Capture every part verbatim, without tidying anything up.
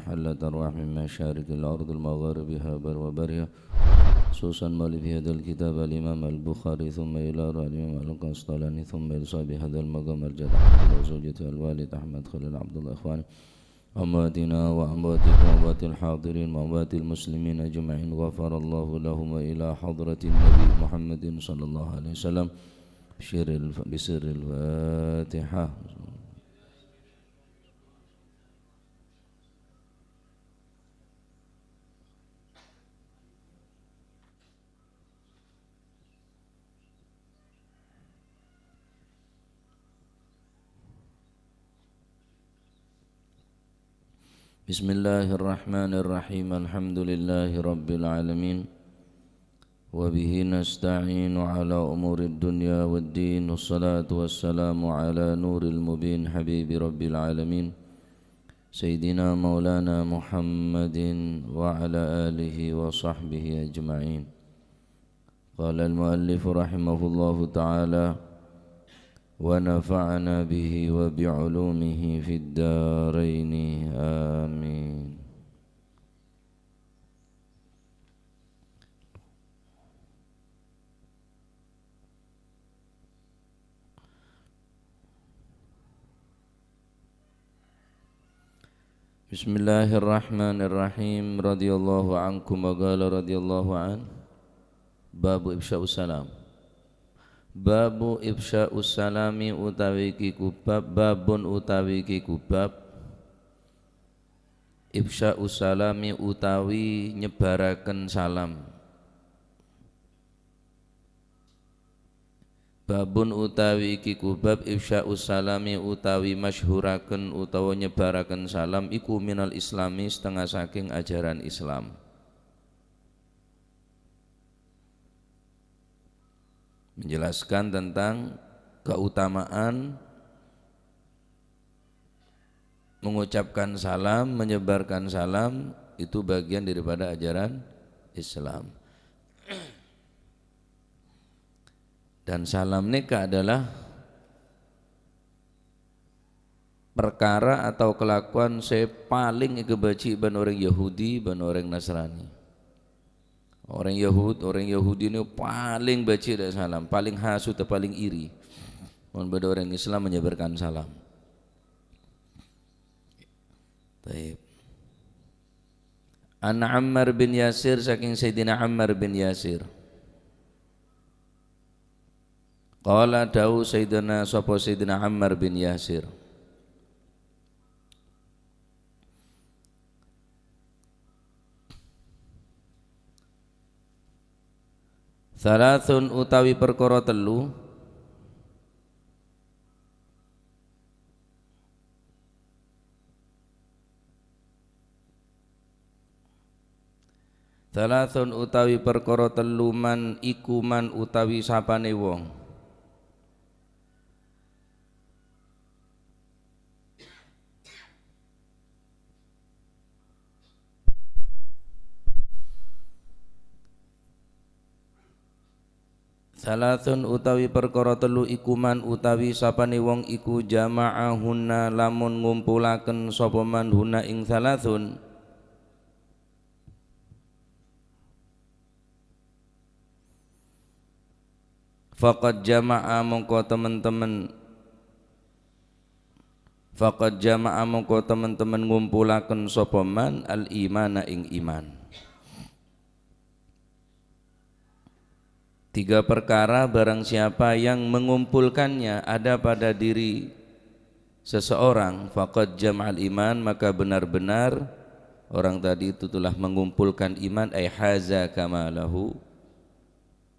حلت أرواح من مشارق الأرض ومغاربها بر وبرها، خصوصا مؤلف هذا الكتاب الإمام البخاري، ثم إلى روح الإمام القسطلاني، ثم إلى صاحب هذا المقام الجليل وزوجته الوالد أحمد خليل عبد الله إخواني، أمواتنا وأمواتكم وأموات الحاضرين وأموات المسلمين أجمعين، غفر الله لهم وإلى حضرة النبي محمد صلى الله عليه وسلم بسر الف-، بسر الفاتحة. بسم الله الرحمن الرحيم. الحمد لله رب العالمين. وبه نستعين على أمور الدنيا والدين. والصلاة والسلام على نور المبين حبيب رب العالمين سيدنا مولانا محمد وعلى آله وصحبه أجمعين. قال المؤلف رحمه الله تعالى: ونفعنا به وبعلومه في الدارين. آمين. Bismillahirrahmanirrahim. Radhiyallahu ankum wa qala radhiyallahu an. Babu ifsya'us salam. Babu ifsya'us salami utawi kikubab, babun utawi kikubab. Ifsya'us salami utawi nyebaraken salam. Babun utawi iki kubab ifsya'us salami utawi masyhuraken utawa nyebaraken salam iku minal islami setengah saking ajaran Islam. Menjelaskan tentang keutamaan mengucapkan salam, menyebarkan salam, itu bagian daripada ajaran Islam. Dan salam nèka adalah perkara atau kelakuan sè palèng èkabâji' bân orèng Yahudi, bân orèng Nasrani. Orèng Yahud-, orèng Yahudi nèka palèng bâji' dâ' salam, palèng hasut, palèng iri. Mon bâdâ orèng Islam menyebarkan salam. Taib. An Ammar bin Yasir, saking Sayyidina Ammar bin Yasir. Qala, dawuh Sayyidina, sapa Sayyidina Ammar bin Yasir. Salasun utawi perkara tellu. Salasun utawi perkara tellu man iku man utawi sapanè wong. Salasun utawi perkara tellu iku man utawi sapanè wong iku jama'ahunna lamun ngumpulaken sapa man hunna ing salasun. Faqad jama'a mongko temen-temen, faqad jama'a mongko temen-temen ngumpulaken sapa man al-imana ing iman. Tiga perkara, barang siapa yang mengumpulkannya ada pada diri seseorang, faqad jama'al iman, maka benar-benar orang tadi itu telah mengumpulkan iman, ay haza kamalahu.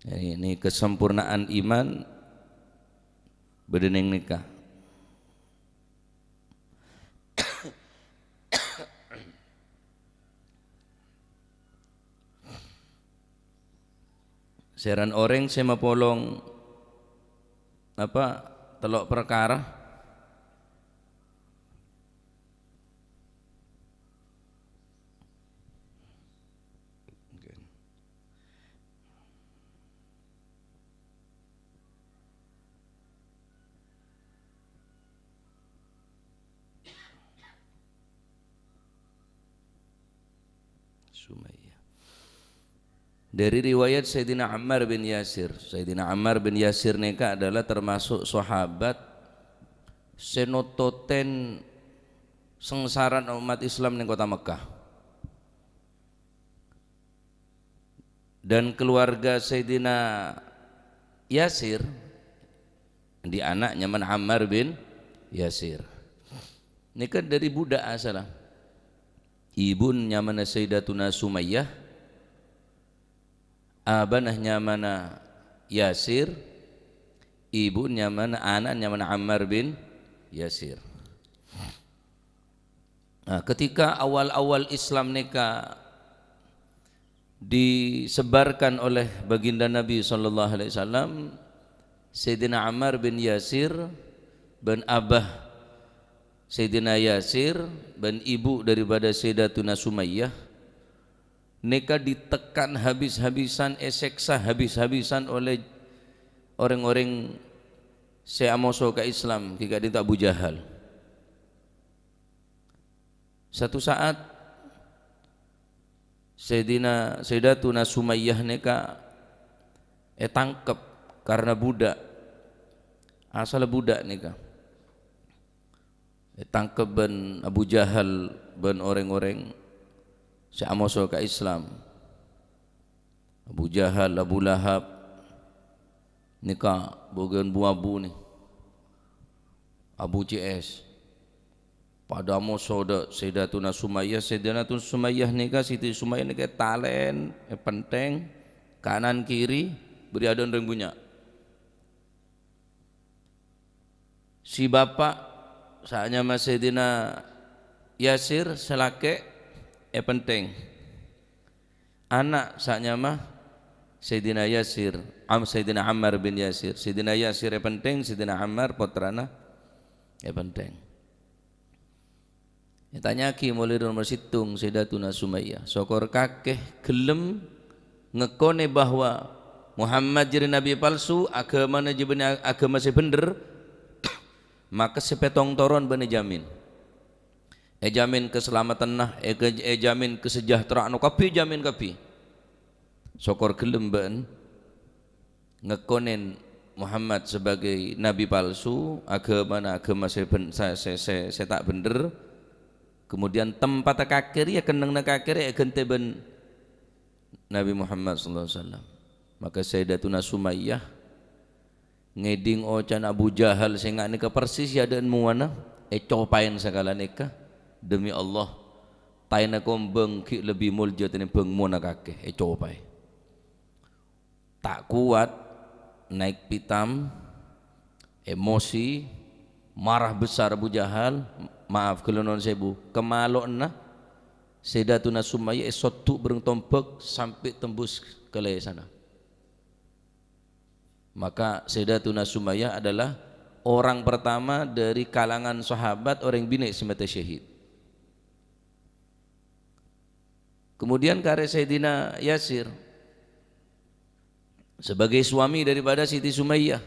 Jadi, ini kesempurnaan iman bâdâ neng nèka. Sèran orèng sè mapolong, apa, tello' parkara. Sumayyah. Dari riwayat Sayyidina Ammar bin Yasir. Sayyidina Ammar bin Yasir nèka adalah termasuk sahabat sè nototèn sangsarana umat Islam neng kota Mekkah. Dan keluarga Sayyidina Yasir, di anak nyamana Ammar bin Yasir. Nèka dari budak asalla. Ibun nyamana Sayyidatuna Sumayyah, abana nyamana Yasir, ibun nyamana, ana' nyamana Ammar bin Yasir. Nah, ketika awal-awal Islam nèka disebarkan oleh Baginda Nabi sallallahu alaihi wasallam, Sayyidina Ammar bin Yasir bân abah Sayyidina Yasir bân ibu daripada Sayyidatuna Sumayyah nèka ditekan habis-habisan, èsèksa habis-habisan oleh orèng-orèng sè amoso ka Islam, ghi' ka'dinto Abu Jahal. Satu saat, Sayyidina, Sayyidatuna Sumayyah nèka ètangkep karena budak. Asalla budak nèka. Ètangkep bân Abu Jahal bân orèng-orèng sè amoso ka Islam. Abu Jahal, Abu Lahab, nèka bâgiyân bu-abu nè. Abu C S. Padâ amoso dâ' Sayyidatuna Sumayyah. Sayyidatuna Sumayyah nèka, Siti Sumayyah nèka ètalèn, èpènthèng, kanan kiri, bâri' adâ'na rèng bânnya'. Si bapa' sè anyama Sayyidina Yasir, sè lakè' èpènthèng. Ana' sè anyama Sayyidina Yasir, Am-, Sayyidina Ammar bin Yasir. Sayyidina Yasir èpènthèng, Sayyidina Ammar pottrana èpènthèng. Ètanya'aghi molaè nomor sèttong Sayyidatuna Sumayyah. Sokor kakè ghellem ngakona bahwa Muhammad jârèya nabi palsu, aghâmana jârèya bânnè aghâma sè bhendher, maka sapèttong toron bânnè èjhâmin. Èjhâmin kasalameddhânna, èke-, èjhâmin kasejahtera'anna kabbhi, èjhâmin kabbhi. Sokor ghellem bâ'na ngakona Muhammad sebagai nabi palsu, aghâmana aghâma sè bhen-, sè, sè, sè, sè ta' bhendher. Kemudian tempatta kakè rèya, kennengnganna kakè rèya èghântè bân Nabi Muhammad sallallahu alaihi wasallam. Maka Sayyidatuna Sumayyah ngèdhing oca'na Abu Jahal sè nga' nèka persis è adâ'na mowana, ècopaè sakalèyan nèka. Demi Allah, taèna kombhâng ghi' lebbi molja tènèmbhâng mowana kakè, ècopaè. Ta' kowat, naèk pitam, emosi, marah besar Abu Jahal, maaf, ghellâ' non sèbu, kamalo'anna Sayyidatuna Sumayyah èsodhu' bâreng tombhâk sampè' tembus ka lèsanna. Maka Sayyidatuna Sumayyah adalah orang pertama dari kalangan sahabat, orèng binè' sè matè syahid. Kemudian karè Sayyidina Yasir sebagai suami daripada Siti Sumayyah.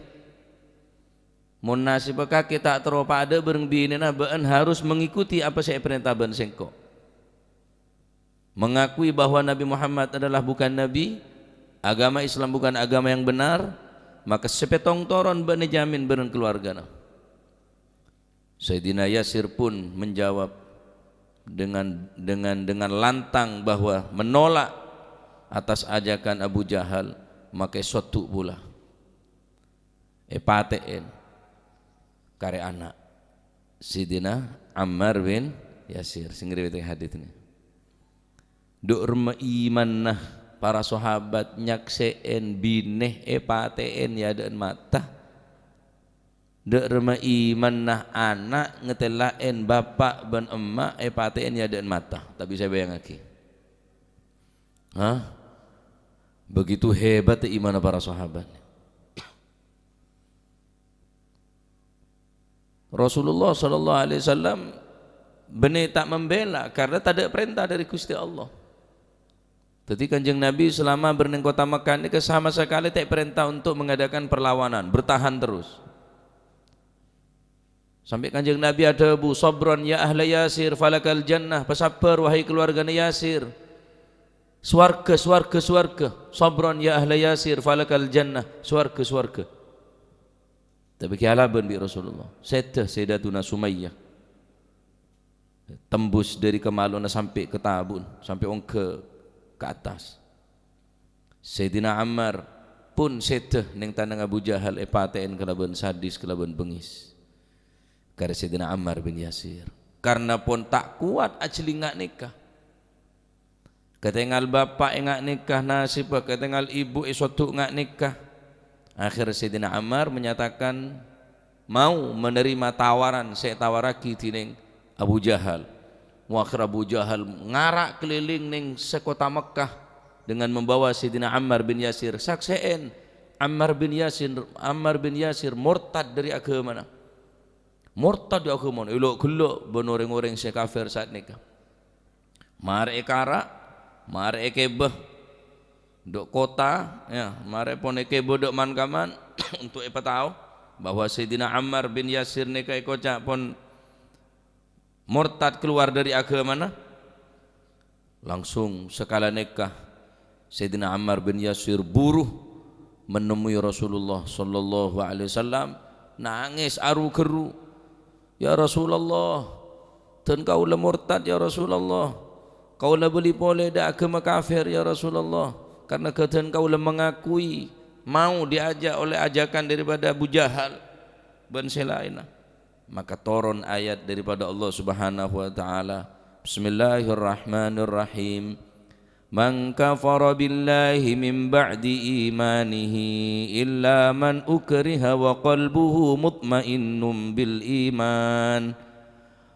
Mon nasèbhâ kakè ta' terro padâ bâreng binèna, bâ'na harus mengikuti apa sè èparènta bân sèngko'. Mengakui bahwa Nabi Muhammad adalah bukan nabi, agama Islam bukan agama yang benar, maka sapèttong toron bâ'na èjhâmin bâreng keluargana. Sayyidina Yasir pun menjawab dengan, dengan, dengan lantang bahwa menolak atas ajakan Abu Jahal, maka èsodhu' pola. Èpatè'è karè ana' Sidina Ammar bin Yasir sè ngriwayatè hadis nè. Dhu' remma imanna para sahabat nyaksè'è binè èpatè'è è adâ'na mata. Dhu' remma imanna ana' ngatèla'è bapa' bân emma' èpatè'è è adâ'na mata. Ta' bisa èbâjângaghi. Hah? Begitu hebat imanna para sahabat. Rasulullah sallallahu alaihi wasallam bânnè ta' membela karena tadâ' parènta dâri Ghustè Allah. Dhâddhi Kanjeng Nabi selama bârneng kota Mekkah nèka sama sekali ta' èparènta untuk mengadakan perlawanan, bertahan terus. Sampè' Kanjeng Nabi adhâbu, "Sabran ya ahla Yasir, falakal jannah." Pasabbhâr, wahai keluargana Yasir. "Sowarga, sowarga, sowarga. Sabran ya ahla Yasir, falakal jannah. Sowarga, sowarga." Tapè ghi' alabân bi' Rasulullah. Sèdhâ Sayyidatuna Sumayyah. Tembus dhâri kamalona sampè' ka tabu'na, sampè' ongghâ ka attas. Sayyidina Ammar pon sèdhâ neng tanangnga Abu Jahal èpatè'è kalabân sadis, kalabân bengngis. Karè Sayyidina Ammar bin Yasir. Karna pon ta' kowat ajhelling nga' nèka. Katèngal bapa'è nga' nèka nasibbhâ, katèngal ibu'è sodhu' nga' nèka. Akhèr Sayyidina Ammar menyatakan mau menerima tawaran sè ètawarraghi dhinèng Abu Jahal. Wah, akhèr Abu Jahal ngara' kalèlèng neng sakota Mekkah dengan membawa Sayyidina Ammar bin Yasir. Saksè'è, Ammar bin Yasir, Ammar bin Yasir mortad dhâri aghâmana. Mortad dhâri aghâmana, èlo' ghellâ' bân orèng-orèng sè kafir saat nèka. Marè èkara', marè èkèbâ dâ' kota, ya, marè pon èkèbâ dâ' man-kaman untuk èpatao bahwa Sayyidina Ammar bin Yasir nèka èkoca' pon mortad kalowar dhâri aghâmana. Langsung sakala nèka Sayyidina Ammar bin Yasir buru menemui Rasulullah sallallahu alaihi wasallam, nangès aru-gherru, "Ya Rasulullah, dân kaulâ mortad, ya Rasulullah. Kaulâ bâli polè dâ' aghâma kafir, ya Rasulullah, karna ghâdhân kaulâ mengakui mau diajak oleh ajakan daripada Abu Jahal bân sè laènna." Maka toron ayat daripada Allah Subhanahu wa Ta'ala. Bismillahirrahmanirrahim. "Man kafara billahi min ba'di imanihi illa man ukriha wa qalbuhu mutmainnun bil iman.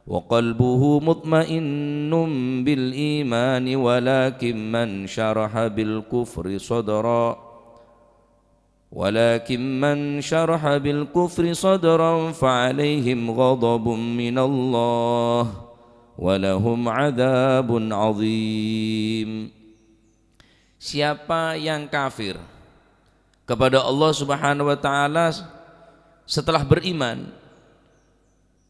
Wa qalbuhu mutmainnun bil imani walakin man syaraha bil kufri sadra." "Walakin man syaraha bil kufri sadran fa alaihim ghadabun minallah wa lahum adzabun adzim." Siapa yang kafir kepada Allah Subhanahu wa Ta'ala setelah beriman,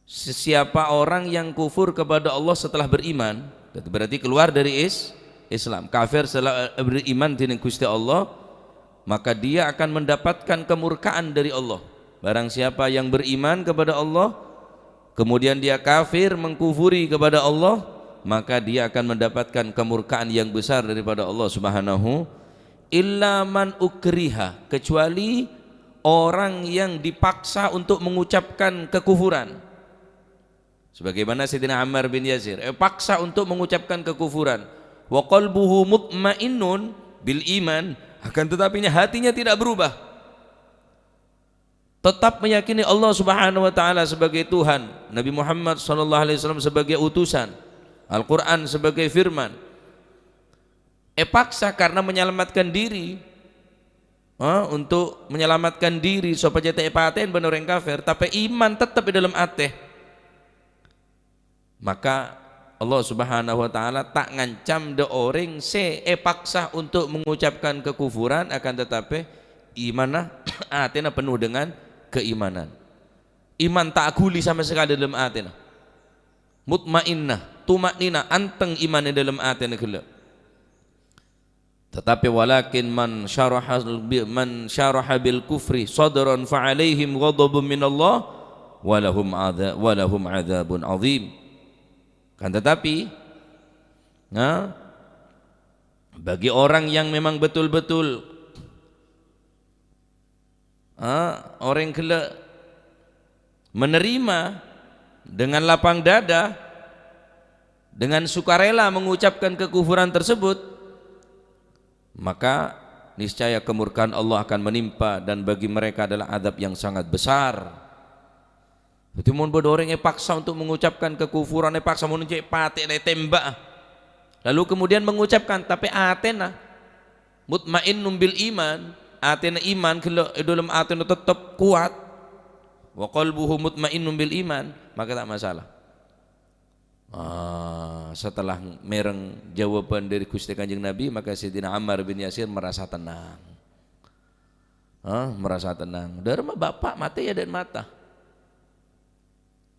Sesiapa orang yang kufur kepada Allah setelah beriman, berarti keluar dari is-, Islam, kafir setelah, eh, beriman dengan Gusti Allah, maka dia akan mendapatkan kemurkaan dari Allah. Barang siapa yang beriman kepada Allah, kemudian dia kafir, mengkufuri kepada Allah, maka dia akan mendapatkan kemurkaan yang besar daripada Allah Subhanahu, illa man ukriha, kecuali orang yang dipaksa untuk mengucapkan kekufuran. Sebagaimana Sayyidina Ammar bin Yasir, eh, paksa untuk mengucapkan kekufuran. "Wa qalbuhu mutmainnun bil iman," akan tetapinya hatinya tidak berubah. Tetap meyakini Allah Subhanahu wa Ta'ala sebagai Tuhan, Nabi Muhammad sallallahu alaihi wasallam sebagai utusan, Al-Quran sebagai firman. Èpaksa karena menyelamatkan diri, ha, untuk menyelamatkan diri sopajâ ta' èpatè'è bân orèng kafir, tapè iman tettep è dâlem atè. Maka Allah Subhanahu wa Ta'ala ta' ngancam dâ' orèng sè èpaksa untuk mengucapkan kekufuran, akan tetapi imanna, atèna penuh dengan keimanan. Iman ta' aghuli sama sekali dâlem atèna. Mutmainnah, tuma'ninah, anteng iman è dâlem atèna ghellâ'. Tetapi walakin man syaraha bi-, man syaraha bil kufri sadran fa alaihim ghadabun minallah wa lahum adza-, wa lahum adzabun adzim. Kan tetapi, nah, bagi orang yang memang betul-betul, ah, orèng ghellâ' menerima dengan lapang dada, dengan sukarela mengucapkan kekufuran tersebut, maka niscaya kemurkaan Allah akan menimpa dan bagi mereka adalah azab yang sangat besar. Dhâddhi, mon bâdâ orèng èpaksa untuk mengucapkan kekufuran, èpaksa mon cè' patè'na ètèmbâ'â, lalu kemudian mengucapkan, tapè atèna mutmainnun bil iman, atèna iman ghellâ' è dâlem atèna tettep kowat, wa qalbuhu mutmainnun bil iman, maka ta' masalah. Ah, setelah mèreng jawaban dari Gusti Kanjeng Nabi, maka Sayyidina Ammar bin Yasir merasa tenang. Ah, merasa tenang. Dârâmma bapa' matè ya dâ' mata.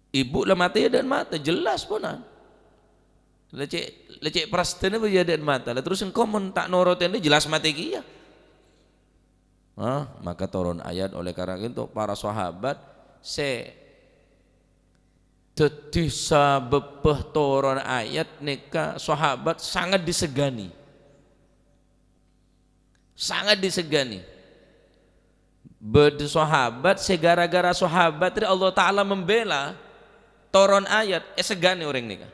Ibu la matè ya dâ' mata, jelas ponan. La cè', la cè' prastèna bâjâdhân mata. La terros engko' mon ta' norote, jelas matè kèya. Hah? Maka toron ayat. Oleh karena itu, para sahabat sè dhâddhi sabâbbhâ toron ayat nèka sahabat sangat disegani. Sangat disegani. Bâdâ sahabat sè gara-gara sahabat rè Allah Ta'ala membela toron ayat, èsegani orèng nèka.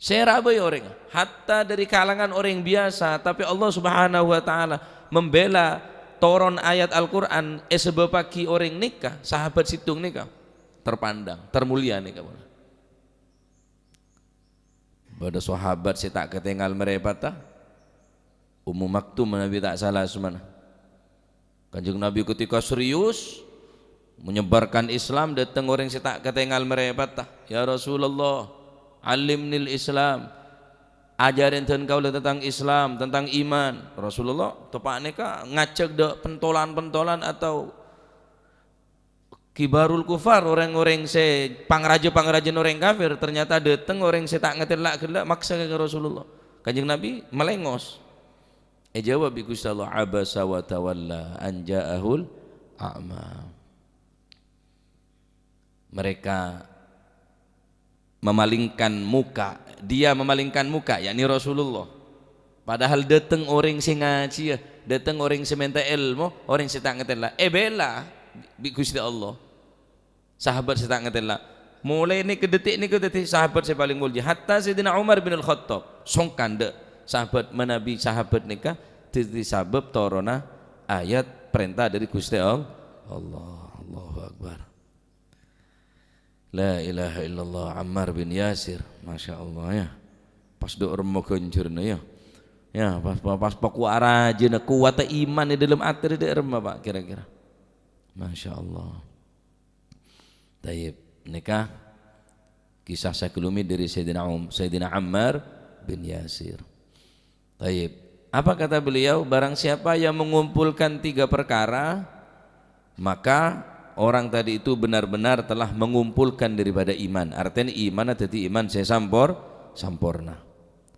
Sè rabâi orèng, hatta dari kalangan orèng biyasa, tapè Allah Subhanahu wa Ta'ala membela toron ayat Al-Qur'an èsabâbbhâghi orèng nèka, sahabat sèttong nèka terpandang, termulia nèka. Bâdâ sahabat sè ta' katèngal marèpatta, Ummu Maktum manabi ta' sala asmana. Kanjeng Nabi ketika serius menyebarkan Islam, dâteng orèng sè ta' katèngal marèpatta, "Ya Rasulullah, allimnil Islam. Ajhâri dhân kaulâ tentang Islam, tentang iman." Rasulullah teppa' nèka ngajhâk dâ' pentolan-pentolan atau kibarul kufar, orèng-orèng sè pangrajâ-pangrajâna orèng kafir, ternyata dâteng orèng sè ta' ngatèla' ghellâ' maksa ka Rasulullah. Kanjeng Nabi malèngos. Èjâwâb bi' Ghustè Allah, "Abasa wa tawalla an ja'ahul a'ma." Mereka memalingkan muka, dia memalingkan muka, yakni Rasulullah. Padahal dâteng orèng sè ngajhiyâ, dâteng orèng sè mènta èlmo, orèng sè ta' ngatèla, èbela bi' Ghustè Allah. Sahabat sè ta' ngatèla. Molaè nèka, dâteng nèka dâddhi sahabat sè palèng molja. Hatta Sayyidina Umar bin Al-Khattab, songkan dâ' sahabat manabi sahabat nèka dâddhi sabâb toronna ayat parènta dâri Ghustè All-, Allah. Allahu Akbar. La ilaha illallah, Ammar bin Yasir. Masya Allah, ya. Pas dâ' remma ghânjhârânna, ya. Ya, pas, pas, pas pakuat rajâna, kuatta iman è dâlem atè dâ' remma, Pak, kira-kira. Masya Allah. Tayyib. Nèka kisah sakalumè dâri Sayyidina Um-, Sayyidina Ammar bin Yasir. Tayyib. Apa kata beliau? Barang siapa yang mengumpulkan tiga perkara, maka orang tadi itu benar-benar telah mengumpulkan daripada iman. Artinya iman dâddhi iman sè sampor-, samporna.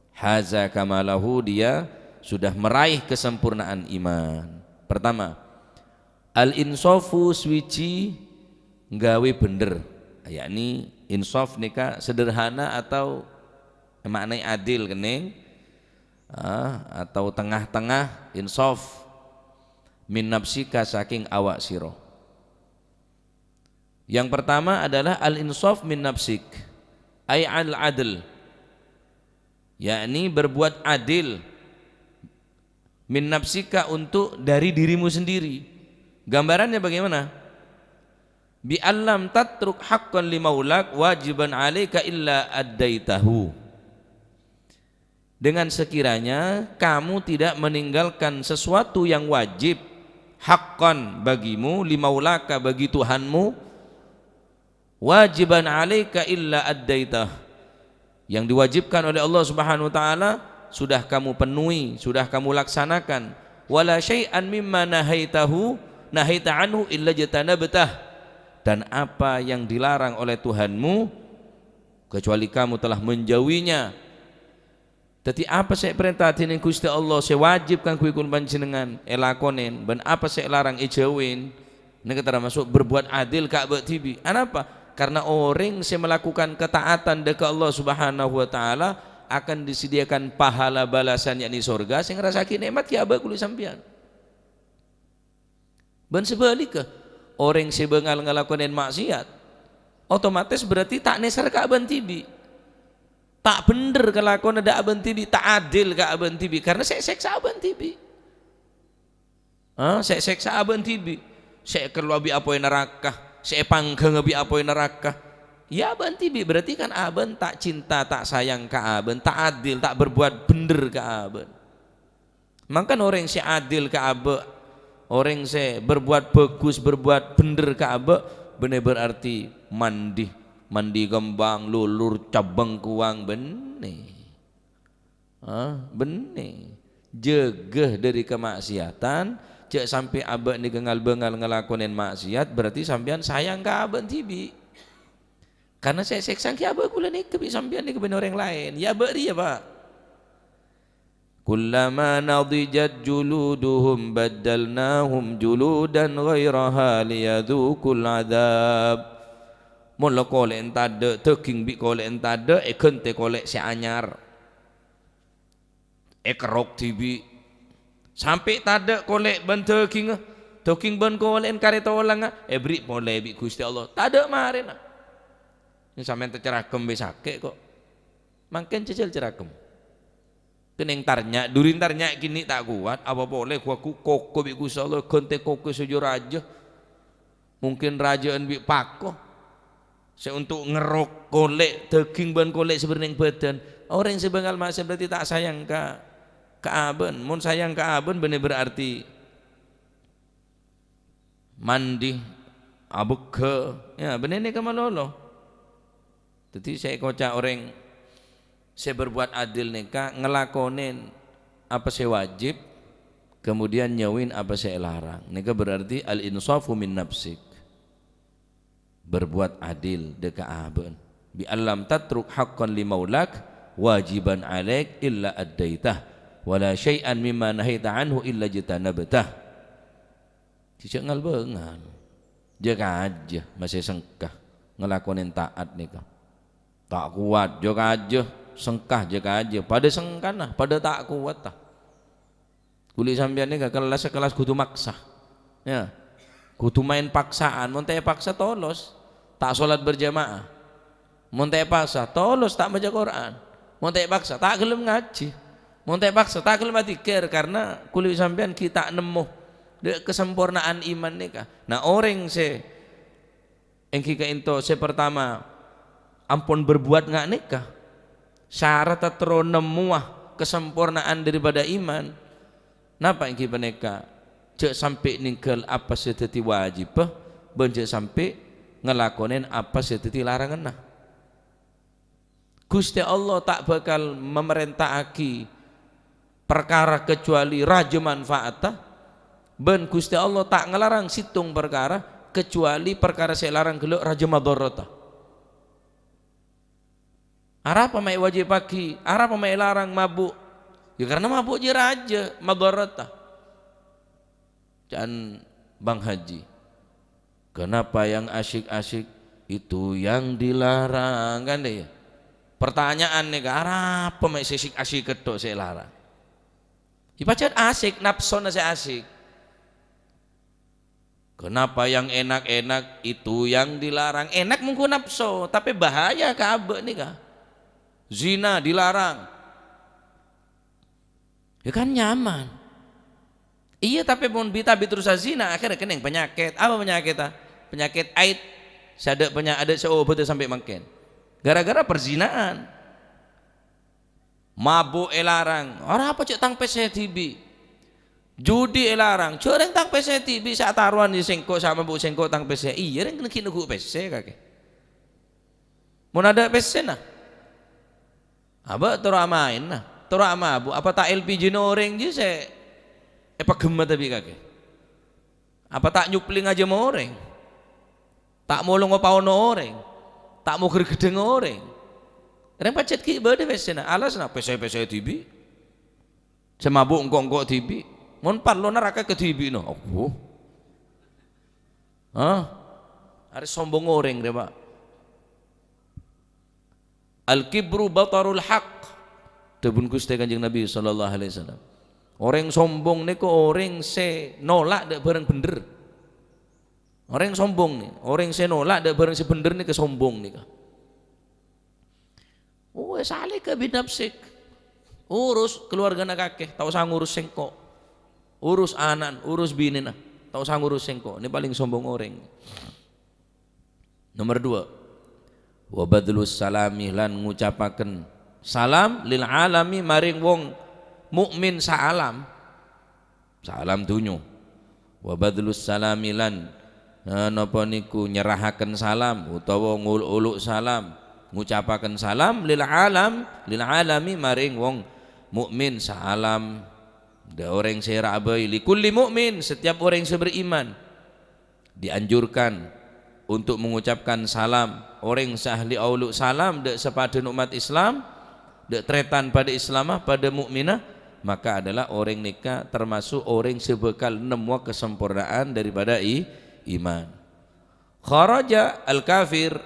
Haza kamalahu, dia sudah meraih kesempurnaan iman. Pertama, al-insafu, suwiji nggawè bhender. Yakni insaf nèka sederhana atau maknaè adil kennèng, ah, atau tengah-tengah, insaf min nafsika, sakèng awak sira. Yang pertama adalah al-insaf min nafsik, ay al-adl, yakni berbuat adil, min nafsika, untuk dari dirimu sendiri. Gambarannya bagaimana? Bi allam tatruk haqqan li maulak wajiban alaika illa addaitahu. Dengan sekiranya kamu tidak meninggalkan sesuatu yang wajib, haqqan bagimu, li maulaka, bagi Tuhanmu, wajiban alaika illa addaitah, yang diwajibkan oleh Allah Subhanahu wa Ta'ala sudah kamu penuhi, sudah kamu laksanakan. Wala syai'an mimma nahaitahu, nahaita anhu illa jtanabtah. Dan apa yang dilarang oleh Tuhanmu, kecuali kamu telah menjauhinya. Dâddhi, apa sè èparènta dâri Ghustè Allah sè wajib kaangghuy kaulâ panjhennengngan èlakonè, bân apa sè èlarang èjhâuwi, nèka tamaso' berbuat adil ka abâ' dhibi'. Anapa? Karena orèng sè melakukan ketaatan dâ' ka Allah Subhanahu wa Ta'ala akan disediakan pahala balasan, yakni sorga, sè ngarassa'aghi nè'mat ghi' abâ' kaulâ sampèyan. Bân sabhâligghâ, orèng sè bângal ngalakonè ma'siyat, otomatis berarti ta' nèser ka abâ' dhibi'. Ta' bhendher kalakowanna dâ' abâ' dhibi', ta' adil ka abâ' dhibi', karena sè èsèksa abâ' dhibi'. Ah, sè èsèksa abâ' dhibi', sè èkellowa bi' apoy naraka, sè èpangghângnga bi' apoy naraka. Ya abâ' dhibi', berarti kan abâ' ta' cinta, ta' sayang ka abâ', ta' adil, ta' berbuat bhendher ka abâ'. Mangkana orèng sè adil ka abâ', orèng sè berbuat bagus, berbuat bhendher ka abâ', bânnè berarti mandi, mandi kembang, lulur, cabang kuwang, bânnè. Ah, bânnè. Jâgâ dâri kamaksiatan, jhâ' sampè' abâ' nèka ngal-bângal ngalakonè ma'siyat, berarti sampèyan sayang ka abâ' dhibi'. Karna sè èsèksa ghi' abâ' kaulâ nèka bi' sampèyan nèka bân orèng laèn. Ya abâ' rèya, Pa'. "Kullama nadijat juluduhum baddalnahum juludan ghairaha liyadzuqul adzab." Mon la kolè'en tadâ', dhâghing bi' kolè'en tadâ', èghântè kolè' sè anyar. Èkerrok dhibi'. Sampè' tadâ' kolè' bân dhâghingnga, dhâghing bân kolè'en karè tolangnga, èberri' polè bi' Ghustè Allah. Tadâ' marèna. Sampèyan ta' caraghem bhâi sakè' ko'. Mangkèn jhâjhâl caraghem. Kenning tarnya', durin tarnya' kènè' ta' kowat, apa polè ghuwâghu koko bi' Ghustè Allah, ghântè koko sè jâ-rajâ. Mungkin rajâ'ân bi' pako sè onto' ngerrok kolè' dhâghing bân kolè' sè bâdâ neng bâdân. Orèng sè bângal ma'sèyat berarti ta' sayang ka, ka abâ'na. Mon sayang ka abâ'na, bânnè berarti mandi, abegghâ, ya, bânnè nèka malolo. Dhâddhi, sè èkoca' orèng sè berbuat adil nèka ngalakonè apa sè wajib, kemudian nyauwin apa sè èlarang. Nèka berarti al-insafu min nafsik. Berbuat adil dâ' ka abâ'na. "Bi allam tatruk haqqan li maulak wajiban alaik illa addaitah, wa la syai'an mimma nahaita anhu illa jtanabtah." Jhâ' ngal-bângal. Jâ-kajâ masè sengka ngalakonè ta'at nèka. Ta' kowat, jâ-kajâ, sengka, jâ-kajâ. Padâ sengkana, padâ ta' kowata. Kaulâ sampèyan nèka kellas-kellas kodhu maksa. Ya. Kodhu maèn paksaan. Mon ta' èpaksa, tolos. Ta' sholat berjamaah. Mon ta' èpaksa, tolos ta' maca Qur'an. Mon ta' èpaksa, ta' ghellem ngajhi. Mon ta' èpaksa, ta' ghellem adzikir, karna kaulâ sampèyan ghi' ta' nemmo dâ' kasamporna'an iman nèka. Nah, orèng sè èngghi ka'ènto sè partama ampon berbuat nga' nèka, saratta terro nemmowa kasamporna'an daripada iman. Napa èngghi panèka? Jhâ' sampè' nèngghâl apa sè dhâddhi wajibbhâ, bân jhâ' sampè' ngalakonè apa sè dhâddhi laranganna. Ghustè Allah ta' bhâkal mamarènta'aghi parkara kajhâbhâna rajâ manfaatta, bân Ghustè Allah ta' ngalarang sèttong parkara kajhâbhâna parkara sè èlarang ghellâ' rajâ madhârrâtta. Arapa ma' èwajibbhâghi, arapa ma' èlarang mabu'? Ya, karna mabu' jâ-rajâ madhârrâtta. Ca'na Bang Haji, "Kenapa yang asyik-asyik itu yang dilarang?" Kan, ya? Pertanyaan nèka, arapa ma' sè asyik-asyik kètto' sè èlarang? Ya, pajhât asyik, napsona sè asyik. "Kenapa yang enak-enak itu yang dilarang?" Enak mongghu napso, tapè bahaya ka abâ' nèka. Zina dilarang. Ya kan nyaman. Iyâ, tapè mon bi-, ta' bi' terros azina, akhirnya kenning penyakit. Apa penyakit, ah? Penyakit AIDS. Sè adâ' penya-, adâ' sè obâdhâ sampè' mangkèn. Gara-gara perzinaan. Mabu' èlarang. Arapa cè' tang pèssè dhibi'. Judi èlarang. Jhâ' rèng tang pèssè dhibi' sè atarowan bi' sèngko', sè mabu' sèngko' tang pèssè. Iyâ, rèng ghi' neggu' pèssè kakè. Mon adâ' pèssèna. Abâ' terro amaènna, terro amabu', apa ta' èlpijina orèng jiyâ sè èpaghemma ta' bi' kakè? Apa ta' nyuplèng ajâm orèng? Ta' molonga paona orèng? Ta' mogher ghedhâng orèng? Rèng pajhât ghi' bâdâ pèssèna, alasanna pèssè-pèssè dhibi'. Sè mabu' engko'-engko' dhibi'. Mon parlo naraka kadhibi'na. Abbhu. Hah? Arè sombong orèng rè, Pa'. "Al-kibru batarul haq," dhâbuna Ghustè Kanjeng Nabi sallallahu alaihi wasallam. Orèng sombong nèko orèng sè nolak dâ' bhârâng bhendher. Orèng sombong nè, orèng sè nolak dâ' bhârâng sè bhendher nèka sombong nèka. "Oh, salika bi nafsik. Urus keluargana kakè, ta' osa ngurus sèngko'. Urus ana'na, urus binèna, ta' osa ngurus sèngko'." Nè palèng sombong orèng. Nomer dua, "Wa badlus salami," lan ngucapaken salam, "lil alami," maring wong mukmin saalam, saalam dunyo. "Wa badlus salami," lan, eh, napa niku, nyerrahaken salam utawa nguluk-uluk salam, ngucapaken salam, "lil alam," lil alami, maring wong mukmin saalam. Dâ' orèng sè ra' bhâi, "li kulli mukmin," setiap orèng sè beriman. Dianjurkan untuk mengucapkan salam. Orèng sè ahli aulu' salam dâ' sapadâna ommat Islam, dâ' tarètan padâ Islama, padâ mu'mina, maka adalah orèng nèka termasuk orèng sè bhâkal nemmowa kasamporna'an daripada i-, iman. Kharaja al-kafir.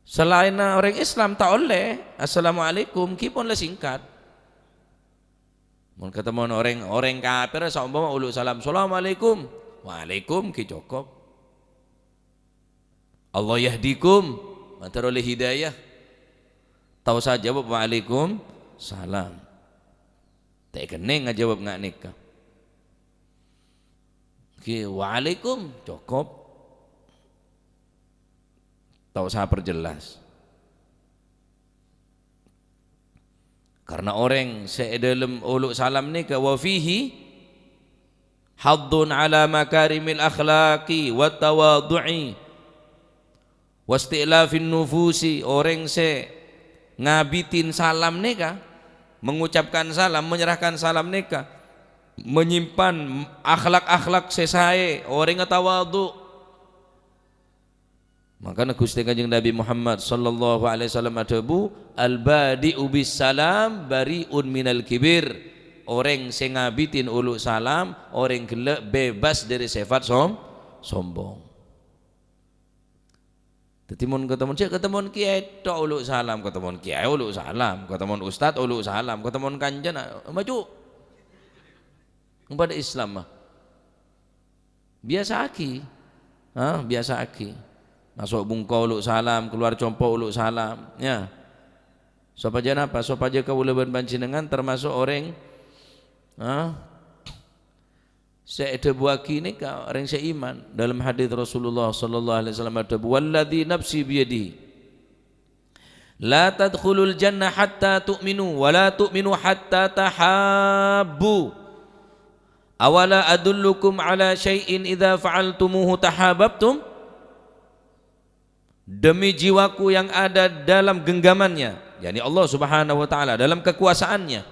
Salaènna orèng Islam ta' ollè, "Assalamualaikum," ghi pon la singkat. Mon katemmo orèng, orèng kafir, saompama ulu' salam, "Assalamualaikum." "Waalaikum," ghi cokop. "Allah yahdikum," mator ollè hidayah. Ta' osa jawab, "Waalaikumsalam." Ta' kennèng ngajawab nga' nèka. Ghi, "Waalaikum," cokop. Ta' osa perjelas. Karena orèng sè è dâlem ulu' salam nèka, wa fihi haddun ala makarimil akhlaqi wat tawadhu'i wasti'lafin nufusi. Orèng sè ngabidhin salam nèka, mengucapkan salam, menyerahkan salam nèka, menyimpan akhlak-akhlak sè saè, orèngnga tawadhu. Mangkana Ghustè Kanjeng Nabi Muhammad sallallahu alaihi wasallam adhâbu, "Al-badi'u bis salam bari'un minal kibir." Orèng sè ngabidhin ulu' salam, orèng ghellâ' bebas dâri sèfat som-, sombong. Dhâddhi mon katemmo, jhâ' katemmo kiyaè tok ulu' salam, katemmo kiyaè ulu' salam, katemmo ustad ulu' salam, katemmo kancana, maju. Padâ Islam, mah. Biyasa'aghi. Ha, biyasa'aghi. Maso' bungko ulu' salam, kalowar compo' ulu' salam, ya. Sopajâ napa? Sopajâ kaulâ bân panjhennengngan termasuk orèng, ha, sè èdhâbuwaghi nèka orèng sè iman. Dalam hadis Rasulullah sallallahu alaihi wasallam adhâbu, "Walladzi nafsi biyadihi, la tadkhulul jannah hatta tu'minu, wa la tu'minu hatta tahabbu. Awala adullukum ala syai'in idza fa'altumuhu tahabbtum?" Demi jiwaku yang ada dalam genggamannya, yakni Allah Subhanahu wa Ta'ala, dalam kekuasaannya,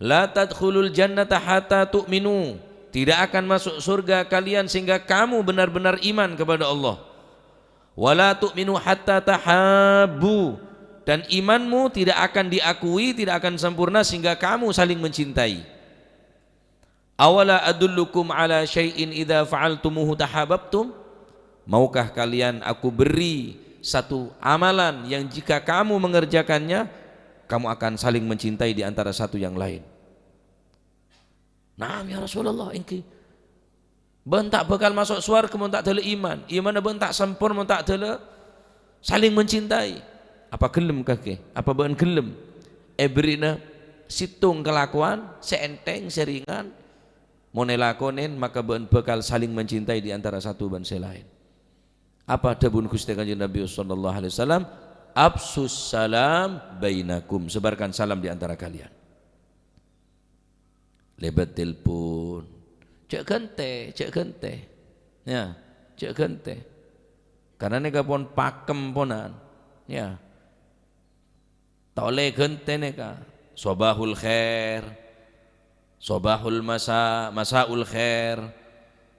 "La tadkhulul jannata hatta tu'minu." Tidak akan masuk surga kalian sehingga kamu benar-benar iman kepada Allah. "Wa la tu'minu hatta tahabbu." Dan imanmu tidak akan diakui, tidak akan sempurna sehingga kamu saling mencintai. "Awala adullukum ala syai'in idza fa'altumuhu tahabbtum?" Maukah kalian aku beri satu amalan yang jika kamu mengerjakannya, kamu akan saling mencintai di antara satu yang lain? "Na'am, ya Rasulullah, èngghi." Bâ'na ta' bhâkal maso' sowarghâ mon ta' dâla iman. Imanna bâ'na ta' sempor mon ta' dâla saling mencintai. Apa ghellem kakè? Apa bâ'na ghellem èberri'na sèttong kalakowan sè ènthèng, sè ringan? Mon èlakonè, maka bâ'na bhâkal saling mencintai di antara satu bân sè laèn. Apa dhâbuna Ghustè Kanjeng Nabi sallallahu alaihi wasallam? "Afsus salam bainakum." Sebarkan salam di antara kalian. Lèbât telpon. Jhâ' ghântè, jhâ' ghântè. Ya, jhâ' ghântè. Karena nèka pon pakem ponan. Ya. Ta' ollè ghântè nèka. Sobahul khair. Sobahul masa, masaul khair.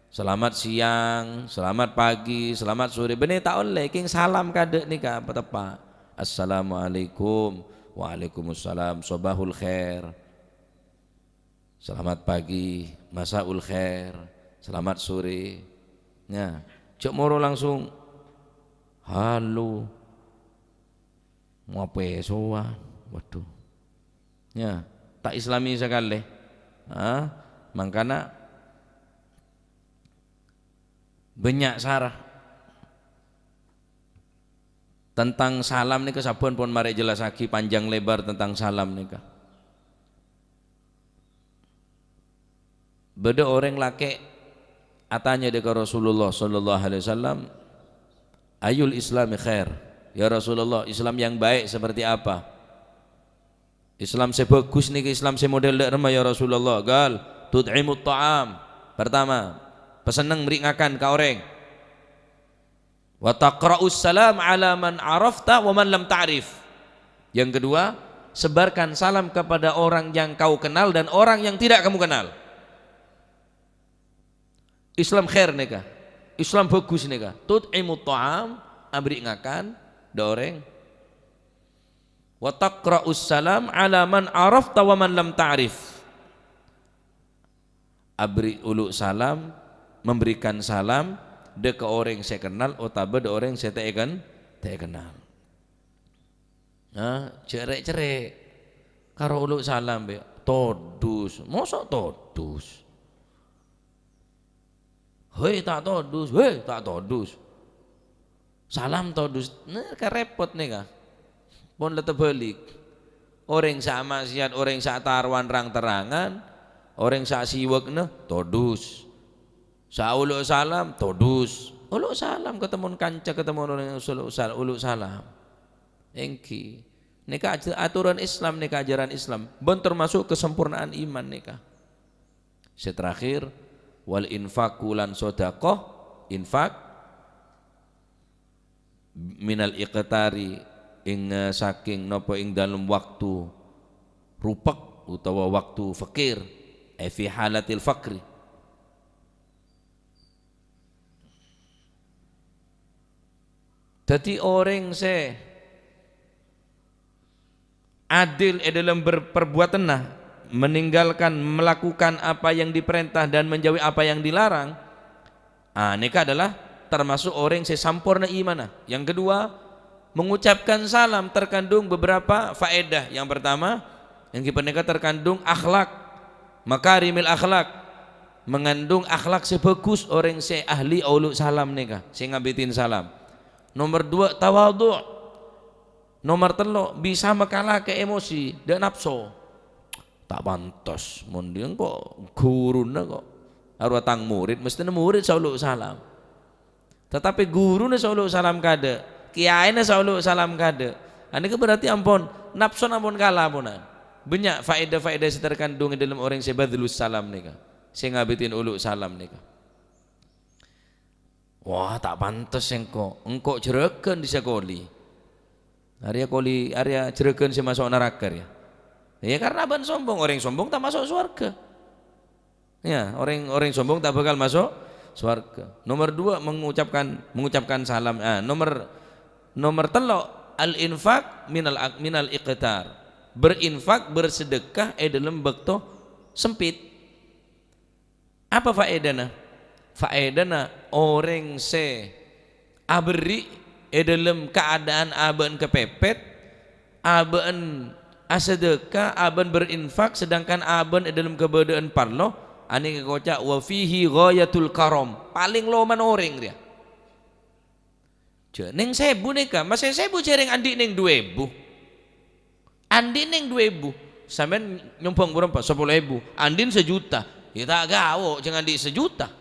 Selamat siang, selamat pagi, selamat sore. Bânnè ta' ollè, kèng salam kadâ' nèka pateppa'. "Assalamualaikum." "Waalaikumsalam." "Sobahul khair." "Selamat pagi." "Masaul khair." "Selamat sore." Ya, jhâ' moro langsung, "Halo." Mapèsowan. Waduh. Ya, ta' Islami sakalè. Ha? Mangkana bânnya' sara. Tentang salam nèka sabbhân pon marè jellassaghi panjang lebar tentang salam nèka. Bâdâ orèng lakè' atanya dâ' ka Rasulullah sallallahu alaihi wasallam, "Ayyul Islami khair?" "Ya Rasulullah, Islam yang baik seperti apa? Islam sè bhâghus nèka Islam sè model dâ' remma, ya Rasulullah?" Ghâl, "Tut'imut ta'am." Pertama, pèssenneng mèrè' ngakan ka orèng. "Wa taqra'us salam ala man arafta wa man lam ta'rif." Yang kedua, sebarkan salam kepada orang yang kau kenal dan orang yang tidak kamu kenal. Islam khair nèka. Islam bhâghus nèka. Tut'imut tha'am, aberri' ngakan dâ' orèng. Wa taqra'us salam 'ala man 'arafta wa man lam ta'rif. Aberri' ulu' salam, memberikan salam dâ' ka orèng sè kennal otabâ dâ' orèng sè ta' èken-, ta' èkennal. Nah, jhâ' rè'-cerrè'. Karo ulu' salam, bâ, todus. Mosok todus? Hei, ta' todus. Hei, ta' todus. Salam todus. Nah, kan rèpot nèka. Pon la tabhâlik. Orèng sè ma'siyat, orèng sè atarowan rang-terrangan, orèng sè siwakna, todus. Sè ulu' salam, todus. Ulu' salam, katemmo kanca, katemmo orèng ulu' sal-, ulu' salam. Èngghi. Nèka aj-, aturan Islam, nèka ajaran Islam. Bân termasuk kesempurnaan iman nèka. Sè terakhir, wal infaqu lan sedekah, infak, minal iqtari, ing, eh, saking napa ing dalem waktu rupek utawa waktu fakir, eh, fi halatil fakri. Dhâddhi orèng sè adil è dâlem ber-, perbuatanna, meninggalkan, melakukan apa yang diperintah dan menjauhi apa yang dilarang, ah, nèka adalah termasuk orèng sè samporna imanna. Yang kedua, mengucapkan salam terkandung beberapa faedah. Yang pertama, èngghi panèka terkandung akhlak, makarimil akhlak, mengandung akhlak sè bhâghus orèng sè ahli ulu' salam nèka, sè ngabidhin salam. Nomor dua, tawadhu'. Nomor tello', bisa makalake emosi dâ' napso. Ta' pantes, mon dhi engko' ghuruna kok. Arowa tang murid, mesthèna murid sè ulu' salam. Tatapi ghuruna sè ulu' salam kaadâ', kèyaèna sè ulu' salam kaadâ'. Anèka berarti ampon, napsona ampon kala ponan. Bânnya' faedah-faedah sè terkandung è dâlem orèng sè badlus salam nèka, sè ngabidhin ulu' salam nèka. Wah, ta' pantes engko'. Engko' jhurâghân dissa koli. Arèya koli, arèya jhurâghân sè maso' naraka rèya. Ya, karena abâ'na sombong. Orèng sombong ta' maso' sowarghâ. Ya, orèng, orèng sombong ta' bhâkal maso' sowarghâ. Nomor dua, mengucapkan, mengucapkan salam. Ah, nomor, nomor tello', al-infaq minal ak-, minal iqtar. Berinfak, bersedekah è dâlem bâkto sempit. Apa faedana? Faedana orèng sè aberri' è dâlem kaadâ'ân abâ'na kapèpèt, abâ'na asadhâka, abâ'na berinfak, sedangkan abâ'na è dâlem kabâdâ'ân parlo, anèka èkoca' wa fihi ghayatul karam, palèng loman orèng rèya. Jhâ-, nèng sèbu nèka, masè sèbu jhârèng andi' nèng du èbu. Andi' nèng du èbu. Sampèyan nyombhâng bârâmpa? Sapolo èbu. Andi'na sajuta. Ya ta' gawo, jhâ' andi' sajuta.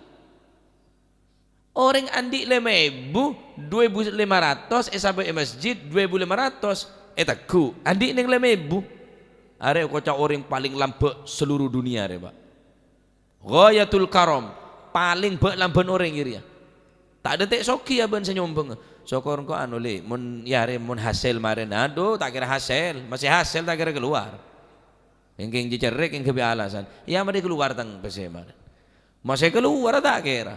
Orèng andi' lèma èbu, du èbu lèma ratos, èsabâ è masjid, du èbu lèma ratos, ètegghu'. Andi' nèng lèma èbu. Arèya èkoca' orèng palèng lambâ' seluruh dunia rèya, Pak. Ghayatul karam, palèng bâ'-lambâ'ân orèng jârèya. Ta' dântè' soghi abâ'na sè nyombhâng. Sokor engko' anu, Lè', mon, ya, arè mon hasèl marèna, adhu, ta' kèra hasèl, masè hasèl ta' kèra kalowar. Èngkèng jhâ' cerrèk, èngkèng bi' alasan. Ya, marè kalowar tang pèssè marè. Masè kalowar ta' kèra.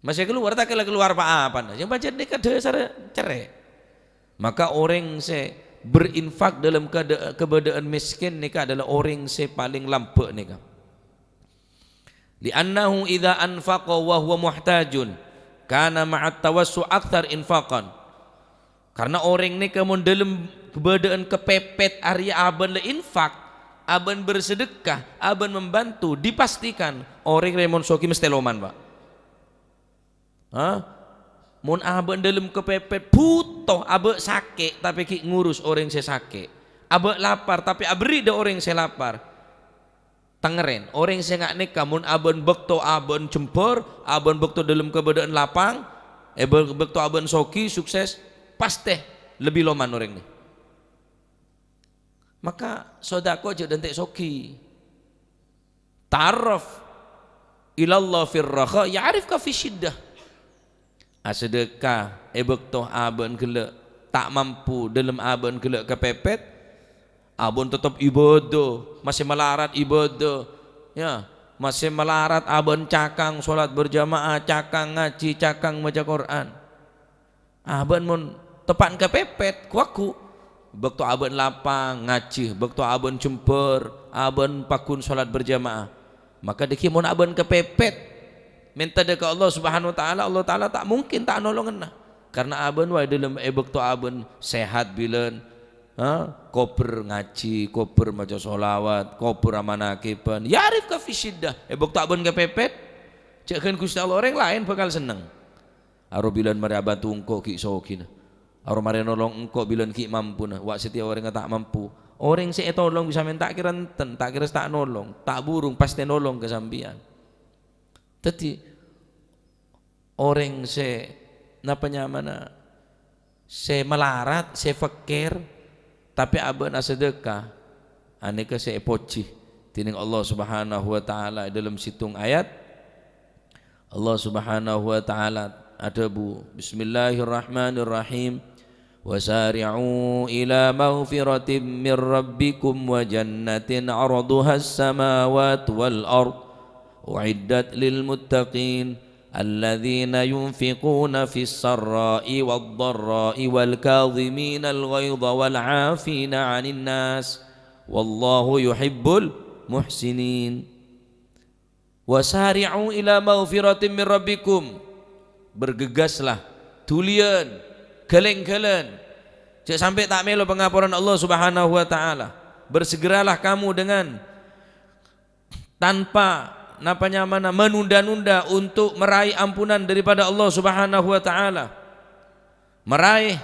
Masè kalowar, ta' kèra kalowar pa-apana. Yang pancèn nèka dhâsarra cerrè'. Maka orèng sè berinfak dalam keada-, keadaan miskin nèka adalah orèng sè palèng lambâ' nèka. "Li'annahu idza anfaqa wa huwa muhtajun, kana ma'at tawassu' aktsar infaqan." Karna orèng nèka mon dâlem kabâdâ'ân kapèpèt arèya abâ'na la infak, abâ'na bersedekah, abâ'na membantu, dipastikan orèng rèya mon soghi mestè loman, Pak. Ha? Mon abâ'na dâlem kapèpèt, bhuto, abâ' sakè', tapè ghi' ngurus orèng sè sakè'. Abâ' lapar, tapè aberri' dâ' orèng sè lapar. Tangèrèn, orèng sè nga' nèka, mon abâ'na bâkto, abâ'na jembhâr, abâ'na bâkto dâlem kabâdâ'ân lapang, è bâ-, bâkto abâ'na soghi, sukses, pastè lebbi loman orèng nè. Maka sodako jhâ' dântè' soghi. Ta'arraf ilallah fir rakha, ya'rifka fi syiddah. Asadhâka è bâkto abâ'na ghellâ' ta' mampu, dâlem abâ'na ghellâ' kapèpèt, abâ'na teptep ibâdâ, masè malarat ibâdâ, ya. Masè malarat abâ'na cakang sholat berjamaah, cakang ngajhi, cakang maca Qur'an. Abâ'na mon teppa'na kapèpèt, ghu-lagghu. Bâkto abâ'na lapang, ngajhi. Bâkto abâ'na jembhâr, abâ'na pagghun sholat berjamaah. Maka dhâggi' mon abâ'na kapèpèt, mènta dâ' ka Allah Subhanahu wa Ta'ala, Allah Ta'ala ta' mungkin ta' nolongnga. Karna abâ'na wâ' è dâlem, è bâkto abâ'na sehat bilân, ha, kobhâr ngajhi, kobhâr maca sholawat, kobhâr amanakiban. Ya'rifka fi syiddah. È bâkto abâ'na kapèpèt, jhâ' ghân Ghustè Allah, orèng laèn bhâkal senneng. Aro bilân marè abhânto engko' ghi' sogina. Aro marè nolong engko' bilân ghi' mampuna. Wâ' satèya orèngnga ta' mampu. Orèng sè ètolong bisa mènta ta' kèra enten, ta' kèra ta' nolong, ta' burung pastè nolong ka sampèyan. Dhâddhi, orèng sè, napa nyamana, sè malarat, sè fèkkèr, tapè abâ'na asadhâka, anèka sè èpojhi dhinèng Allah Subhanahu wa Ta'ala è dâlem sèttong ayat. Allah Subhanahu wa Ta'ala adhâbu, "Bismillahirrahmanirrahim. Wasari'u ila maghfiratin min rabbikum wa jannatin 'arduhas samawati wal ard, u'iddat lil muttaqin, alladzina yunfiquna fis sarra'i wad dharra'i wal kadhiminal ghaidha wal 'afina 'anin nas, wallahu yuhibbul muhsinin." "Wasari'u ila maghfiratin min rabbikum." Bergegaslah, dhuliyân, ghâlèng-ghâlân. Jhâ' sampè' ta' mèlo pangaporan Allah Subhanahu wa Ta'ala. Bersegeralah kamu dengan tanpa, napa nyamana, menunda-nunda untuk meraih ampunan daripada Allah Subhanahu wa Ta'ala. Maraè,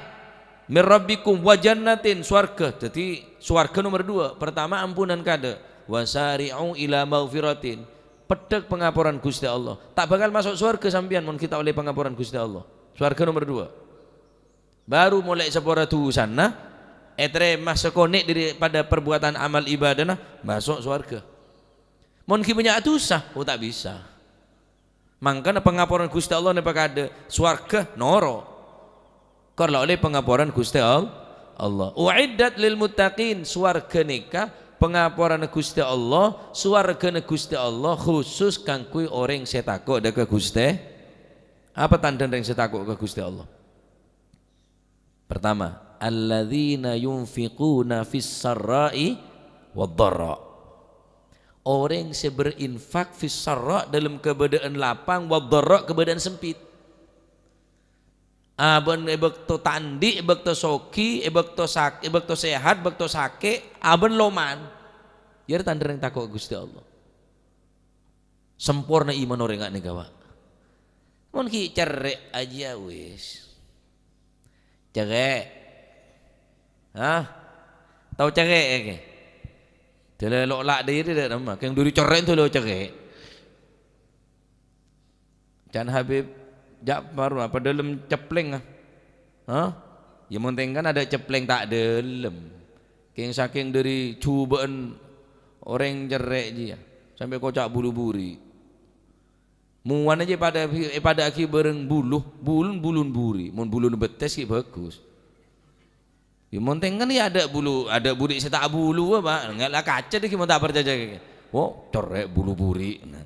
"Mir rabbikum wa jannatin," sowarghâ. Dhâddhi, sowarghâ nomer duwâ'. Pertama, ampunan kaadâ'. "Wasari'u ila maghfiratin." Peddhâk pangaporan Ghustè Allah. Ta' bhâkal maso' sowarghâ sampèyan mon ghi' ta' ollè pangaporan Ghustè Allah. Sowarghâ nomer duwâ'. Baru molaè sapora dhusana, ètarèma sakonè' daripada perbuatan amal ibadahna, maso' sowarghâ. Mon ghi' bânnya' dhusa, oh, ta' bisa. Mangkana pangaporan Ghustè Allah nèka kaadâ', sowarghâ noro'. Kor la ollè pangaporan Ghustè Al-, Allah. "U'iddat lil muttaqin," sowarghâ nèka pangaporanna Ghustè Allah, sowarghâna Ghustè Allah khusus kaangghuy orèng sè tako' dâ' ka Ghustè. Apa tandhâna orèng sè tako' ka Ghustè Allah? Pertama, "Alladzina yunfiquna fis sarra'i wad dharra." Orèng sè berinfak fis sarra', dâlem kabâdâ'ân lapang, wad dharra', kabâdâ'ân sempit. Abâ'na è bâkto ta' andi', è bâkto soghi, è bâkto sak-, è bâkto sehat, bâkto sakè', abâ'na loman. Yâ rèya tandhâna orèng tako' Ghustè Allah. Samporna iman orèng nga' nèka, Pa'. Mon ghi' cerrè' ajiyâ wis. Cerrè'. Hah? Tao cerrè' kè? Dâlâ lo' la' dâri dâ' remma. Kèng dâri cerrè' dâlâ cerrè'. Can Habib Ja'far, apa dâlem ceplèng, ah? Hah? Yâ, mon tèngkana adâ' ceplèng ta' dâlem. Kèng sakèng dâri jhubâ'ân orèng cerrè' jiyâ, sampè' koca' bulu buri'. Mowana jiyâ èpada-, èpadâ'âghi bhâreng bulu, bulun, bulun buri'. Mon buluna bettès ghi' bhâghus. Yâ, mon tèngkana yâ adâ' bulu, adâ' buri' sè ta' abuluwâ, Pa'. Nga' la kaca dhâggi' mon ta' parcajâ kè. Wo, cerrè' bulu buri'. Nah.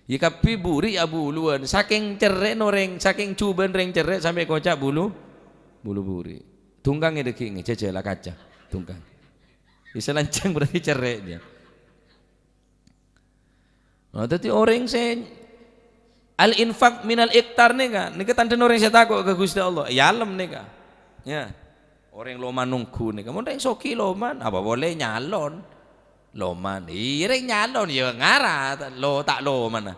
Yâ, kabbhi buri' abuluwân. Sakèng cerrè'na orèng, sakèng jhubâ'ân orèng cerrè' sampè' koca' bulu, bulu buri'. Tungkang è dhâggi' ngè, jhâjhâ la kaca. Tungkang. Yâ, salanjhâng berarti cerrè' jiyâ. Nah, dhâddhi orèng sè al-infaq minal iqtar nèka, nèka tandhâna orèng sè tako' ka Ghustè Allah. È alem nèka. Yâ. Orèng loman nongghu nèka. Mon orèng soghi loman, apa polè nyalon. Loman. Iyâ, rèng nyalon, yâ ngara, lo-, ta' loman, ah.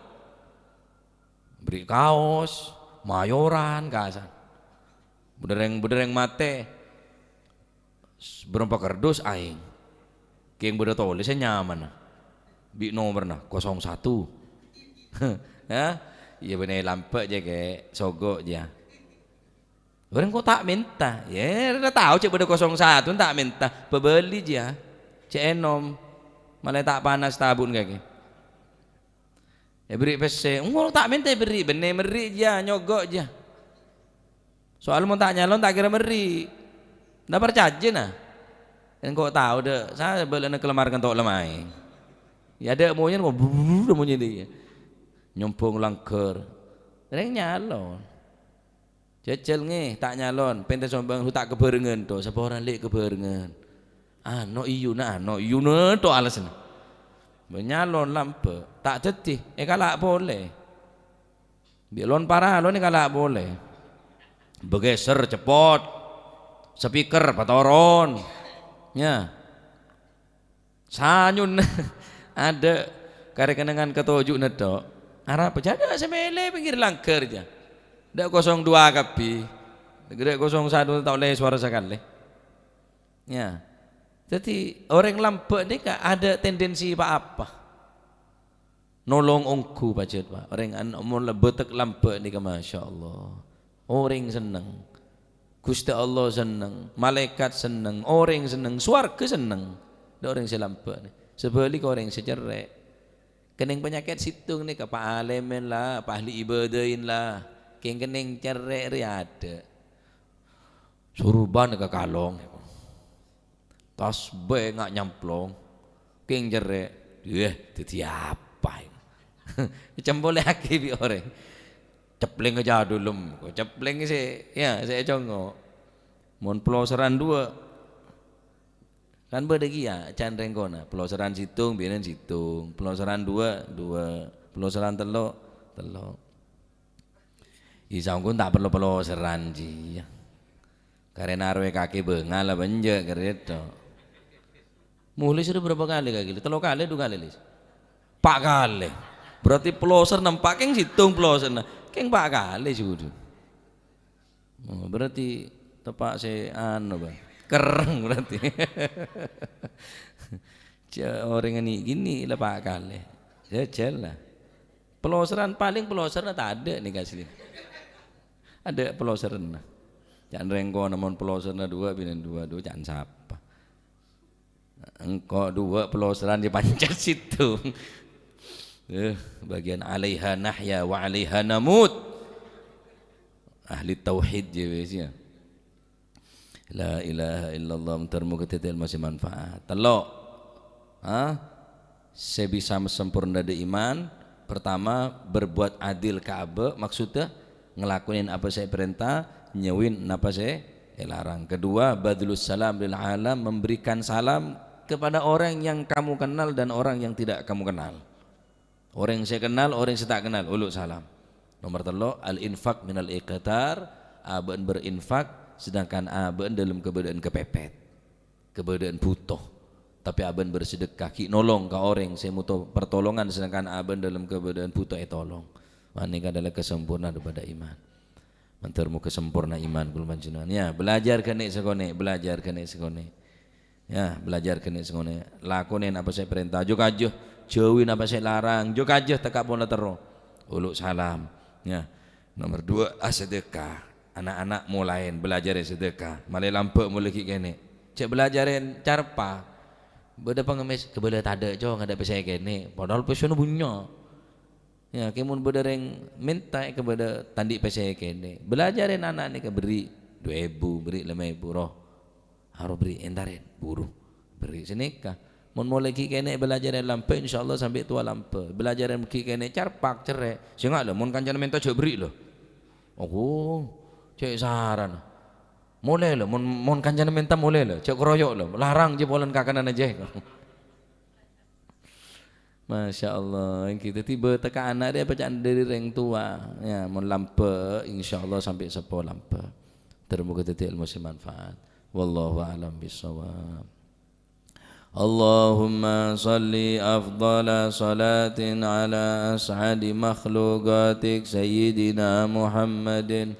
Bâri' kaos, mayoran, kasan. Bâdâ rèng, bâdâ rèng matè. Bârâmpa kardus aèng. Kèng bâdâ tolèsan nyamana. Bi' nomerna kosong satu. Hah? Iyâ bânnè lampè' jiyâ, Kè. Sogo' jiyâ. Orèng kok ta' mènta. Yâ, la tao cè' bâdâ kosong satu ta' mènta. Pabâli jiyâ. Cè' ènom. Malè ta' panas tabu'na kakè. Èbherri' pèssè. Engko' ta' mènta èbherri', bânnè mèrri' jiyâ, nyogo' jiyâ. Soal mon ta' nyalon, ta' kèra mèrri'. Ndak parcajâ, na. Engko' tao, dâ', sa bâlâna kelemar kento' lemaè. Ya, adâ' monyèn, kok, brrrr, monyèn iyâ. Nyombhong langghâr. Rèng nyalon. Jhâjhâl ngè, ta' nyalon. Pènta sombhâng, lu ta' kabhârengan, to. Sapa orèng lè' kabhârengan? Ano' iyuna, ano' iyuna, to, alesanna. Bâ nyalon lambâ'. Ta' dhâddhi, èkala' polè. Bi' lon para lon èkala' polè. Bâgèser, cepot. Speaker, patoron. Ya. Sanyun adâ' karè kennengngan katoju'na, to. Arapa jhâ' adâ' sè mèlè pèngghir langghâr, jhâ'. Adâ' kosong dua kabbhi. Adâ' kosong satu ta' ollè sowara sakalè. Ya. Dhâddhi, orèng lambâ' nèka adâ' tendensi pa-apa. Nolong ongghu pajhât, Pa'. Orèng an-, mon la bâtek lambâ' nèka, masyaallah. Orèng senneng. Ghustè Allah senneng, malaèkat senneng, orèng senneng, sowarghâ senneng. Dâ' orèng sè lambâ' nè. Sabhâligghâ orèng sè cerrè'. Kennèng panyakèt sèttong nèka, pa' alèmèn la, pa' ahli ibadahin la. Kèng kennèng cerrè' rè adâ'. Surban ka kalong. Tasbih nga' nyamplong. Kèng cerrè', "Yeh, dhâddhi apa ini?" Ècampolèyaghi bi' orèng. Ceplèng aja dulem. Ceplèng sè, ya, sè ècongo'. Mon peloseran dua. Kan bâdâ kèya, can rèng kona. Peloseran sèttong, binèn sèttong. Peloseran dua, dua. Peloseran tello', tello'. Isa ongghu ta' parlo peloseran, jiyâ. Karè narowè kakè bângal apa enjâ', karè to. Molè sèra bârâmpa kalè kakè, Lis? Tello kalè, du kalè, Lis? Pa' kalè. Berarti peloserna empa' kèng sèttong peloserna. Kèng pa' kalè sè kodhu. Oh, berarti teppa' sè anu, Bang. Kerrèng berarti. Ja-, orèng gini-gini la pa' kalè. Jhâjhâl la. Peloseran, palèng peloserna tadâ' nèka asli. Adâ' peloserna. Can rèng kona mon peloserna dua, binèn dua, dua can sapa? Engko' dua peloseran dipancet sèttong. Eh, bagian alaiha nahya wa alaiha namut. Ahli tauhid jâ wis, ya. La ilaha illallah, moghâ dhâddhi ilmu sè manfaat. Tello'. Ha? Sè bisa sampornadhâ iman, pertama, berbuat adil ka abâ', maksudnya ngelakonin apa sè èparènta, nyèwèn napa sè èlarang. Kedua, badlus salam lil alam, memberikan salam kepada orang yang kamu kenal dan orang yang tidak kamu kenal. Orèng sè kennal, orèng sè ta' kennal, olo' salam. Nomer tello', al-infaq minal iqtar, abâ'na berinfak, sedangkan abâ'na dâlem kabâdâ'ân kapèpèt, kabâdâ'ân bhuto. Tapè abâ'na bersedekah, ghi' nolong ka orèng sè muto pertolongan, sedangkan abâ'na dâlem kabâdâ'ân bhuto ètolong. Panèka adalah kesempurnaan daripada iman. Mandhâr moghâ samporna iman kaulâ panjhennengan. Ya, belajar ghânèka sakonè', belajar ghânèka sakonè'. Ya, belajar ghânèka sakonè'. Lakonè napa sè parènta, jhâ' kajhâ. Jhâuwi napa sè larang, jhâ' kajhâ, tekka' pola terro. Olo' salam. Ya. Nomer dua, asedekah. Anak-anak molaè belajar sedekah. Malè lambâ' molè ghi' kènè'. Jhâ' belajarè carpa. Bâdâ pangemmès, kabâlâ tadâ', Cong, adâ' pèssè kènè'. Padahal pèssèna bânnya'. Ya, kèng mon bâdâ rèng mènta, èkabâdâ ta' andi' pèssè kènè'. Belajarè ana' nèka, bherri' du èbu, bherri' lèma èbu, roh. Aro bherri', èntarè, buru. Bherri' sanèka. Mon molè ghi' kènè' belajarè lambâ', insyaallah sampè' towa lambâ'. Belajarè ghi' kènè' carpa, cerrè'. Sènga' la, mon kancana mènta jhâ' bherri' la. Oh, cè' sarana. Molè la, mon, mon kancana mènta molè la. Jhâ' karoyok la. Larang jhâ' polana kakananna jhâ'. Masya Allah, ènggi. Dhâddhi bâ-, tekka ana' rèya paca'an dâri rèng towa. Ya, mon lambâ', insyaallah sampè' seppo lambâ'. Ter moghâ dhâddhi èlmo sè manfaat. Wallahu a'lam bissawab. Allahumma shalli afdhala shalatin ala as'adi makhluqatik Sayyidina Muhammadin